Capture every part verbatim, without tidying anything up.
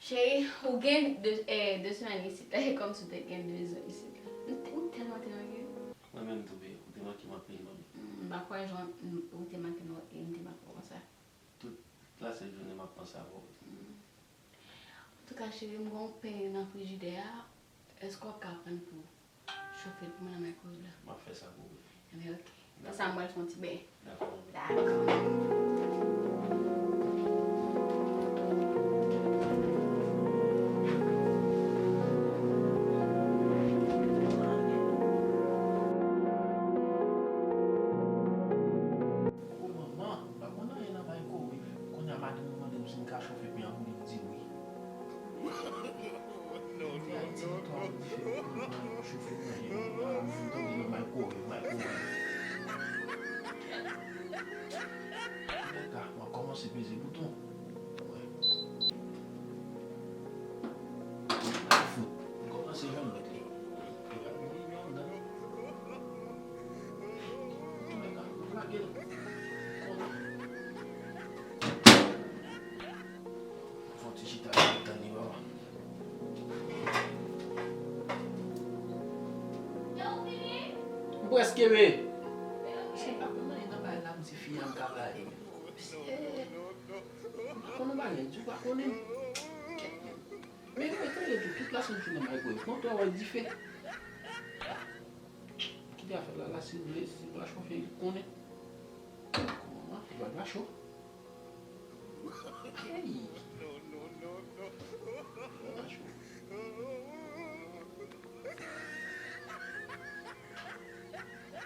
Cheri, ou gen de, eh, de semèn isit la, e kòmsi ou te gen de zan isit la. M te- m tèlman te manke w. Mwen menm tou, babe, ou te manke m anpil, mami. M pa kwè jan ou te manke m, e m te manke w konsa. Tout lasent jounen m ap panse avè w. Antouka, cheri, m gen yon pen nan frijidè a. Èske w ap ka pran l pou chofe l pou mwen nan maykowèv la? M ap fè sa pou ou. Enben, ok. Dakò. Sa m pral fè yon ti beny. Dakò. Dakò. O manman, m pa konn anyen nan maykowèv. Kounye a madanm mwen mande m si m ka chofe pen an pou li, m di wi. Mete Ayiti nan twa wi, dife pou mwen, chofe manje. M pa vle tande nan maykowèv, maykowèv. Kèt. Kounye a, m ap kòmanse peze bouton. Wè. Fout. M kòmanse jwenn lòt li. Li pa gen limyè anndan. Kounye a, m ap lage l. Fè yon ti chita la, tann li, papa. M prèske, men. Se pa konn anyen nan bagay la, m di fi a m ka ba li. M pa konn bagay, di w pa konnen. Kèt, men. Men, men, tande tou, tout lasent jounen maykowèv. Konn twò wè dife. Kite afè la, la, si l vle, si l pa chofe, li konnen. Kòman, li pa cho? Hey! Li pa cho.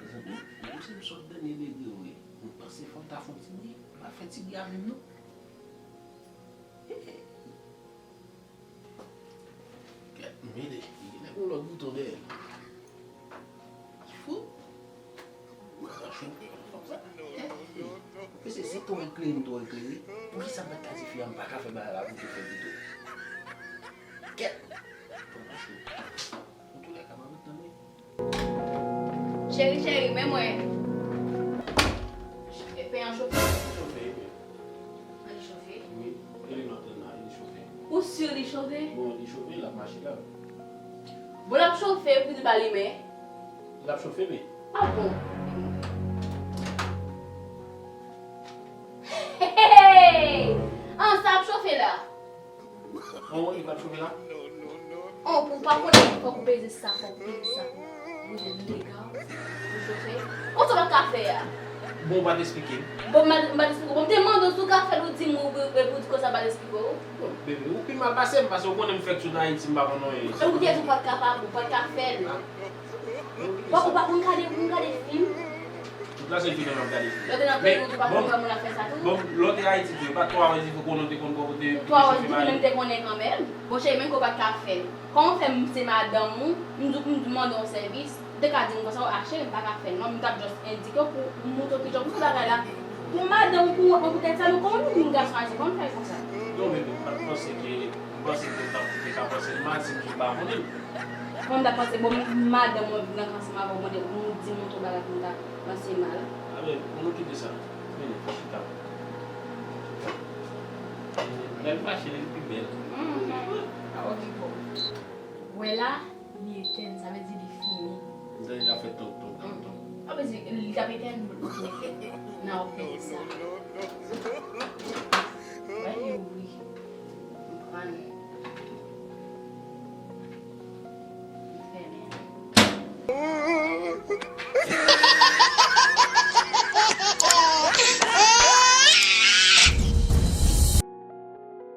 Mezanmi, menm si m sot dènye degre, wi, m panse fò m ta fè yon ti bri, m pa fè ti bri a menm, non. Hey! Kèt, m vide. Li gen nèg yon lòt bouton dèyè l. Fou. Sa cho. Mesye, se twò eklere m twò eklere. Poukisa m pa t ka di fi a m pa ka fè bagay la pou te fè pito? Kèt. Fò m mache. Antoulèka, m ap ret tann wi. Cheri, cheri, men mwen. Pen an chofe? Chofe, wi. An li chofe? Wi. E li nan tèl la, li chofe. Ou si li chofe? Bon, li chofe, l ap mache la. Bon, l ap chofe, epi li pa limen? L ap chofe, men. Ah bon? Hey! An, sa ap chofe la? Oh, li pa t chofe la? Oh, pou w pa konnen, fòk ou peze sa, fòk ou peze sa. Ou bezwen legal pou chofe. Konsa w pa ka fè a? Bon, ou pa t esplike m. Bon, m pa, m pa t esplike w. Bon, m te mande w si w ka fè l, ou di m wi, wi, wi, pou w di konsa m pa t esplike w. Bon, bebe, ou pi mal pase m, paske ou konnen m fèk sot Ayiti, m pa konn anyen isit. Ou te di w pa t ka pa, ou pa t ka fè l. Ah. Bon, ou pa konn gade, ou konn gade fim? Tout la se jounen m ap gade fim. Lè w te nan peyi w, ou pa konn wè moun ap fè sa tou? Bon, lè w te Ayiti tou, e pa twa wè dife konnen w te konn bò kote. Twa wè dife, men m te konnen kanmenm. Bon, cheri, men ke w pa t ka fè l. Kòman fè m se madanm ou, m di w pou m mande w yon sèvis, ou te ka di m konsa, a cheri, m pa ka fè l non, m t ap just endike w pou m montre w kijan pou fè bagay la. Pou madanm ou, pou w poutèt sa, men kòman pou moun gason aji, kòman fè konsa? Non, men m pa t panse ke, m panse ke w t ap te ka panse l mal si m di w pa konnen l. Kòman m ta panse, bon, madanm mwen vin antre ansanm avè w, mande, m di montre w bagay pou m ta panse mal. A men, ann nou kite sa. Vini, chita. Lè l fache, li pi bèl. Mhm. A, okipe w. Wè la, li etèn, sa vle di li fini. Li deja fè tonk, tonk, tonk, tonk. A, vle di, li t ap etèn, nan w pèdi sa.